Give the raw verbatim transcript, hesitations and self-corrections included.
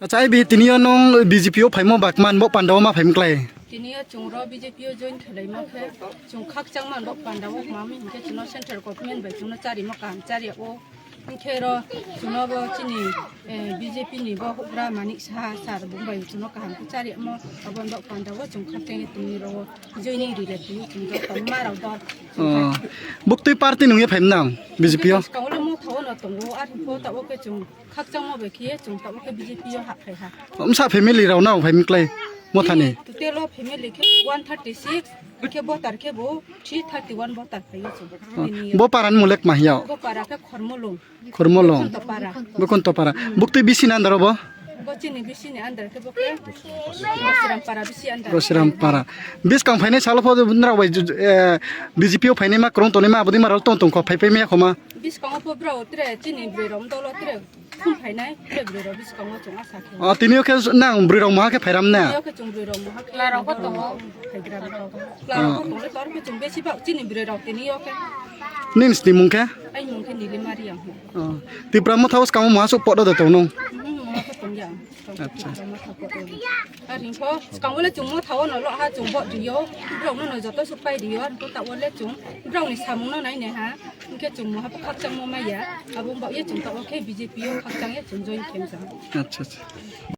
Acha, ai bi tini o nung B J P o phaimo ba kman bo panda o ma phaim klai? Tini o chwng ro B J P o join khwlaima khe chwng khakchang man bo panda o ma mi hinkhe chwngno central government bai chwngno charimo kaham charya o. Hinkhe ro chwngno bo chini, eh, B J P ni bo hukra Manik Saha sir bo bai chwngno kaham khe charya mo abo bo panda o chwng khakchang tini ro joining ri le tini chwng ro tong ma rok dol. Oh, buktui party nung ye phaim nang B J P o? Hinkhe chwng ro mo thawo no tongo ar hinkhe ta o khe chwng Khakchangma bai khe chwng tabuk khe B J P o hap phai ha. Msa family rao nang phai miklai mothani? Chini total o family khe one thirty six, khe voter khe bo three thirty one voter phai o chwng. Oh, tini bo para ni mulek ma hiya? Bo para khe Khormolong. Khormolong. Khormolong. Bwkhwnto para. Bwkhwnto para. Buktui bisi ni under o bo? Bo chini bisi ni under khe bo khe Rosiram para bisi under. Rosiram para. Biskang phainai salo pho nrao bai, eh, B J P o phainai ma kwrwng tonwi ma aboni ma rao tong tong kho phai phai maya kho ma. Biskango pho brao tere chini bwrwi rao dolo tere. Thum phainai, tei bwrwi rok bwskango chwng asa khe. O, tini o khe nang bwrwi rok moha khe phairam ne? Tini o khe chwng bwrwi rok moha khe. Chwla rok bo tongo. Phaigra rok. Chwla rok bo tongo, tor khe chwng besi ba chini bwrwi rok tini o khe. Nini sini mung khe? Ai mung khe Nili Mariam. O, Tipra Motha o swkango moha sok podo de tong nung? Hmm, moha khe tong ya. Acha. Ar hingkho swkango le chwng Motha o no lo ha chwng bo rio. Brok no no joto sok pai rio, ar hingkho ta o le chwng brok ni samung no nai ne ha. Hingkhe chwng moha khakchangma maya, abo wng bakya chwng tabuk khe B J P o khakchangya chwng join khe wng kha. Acha, acha.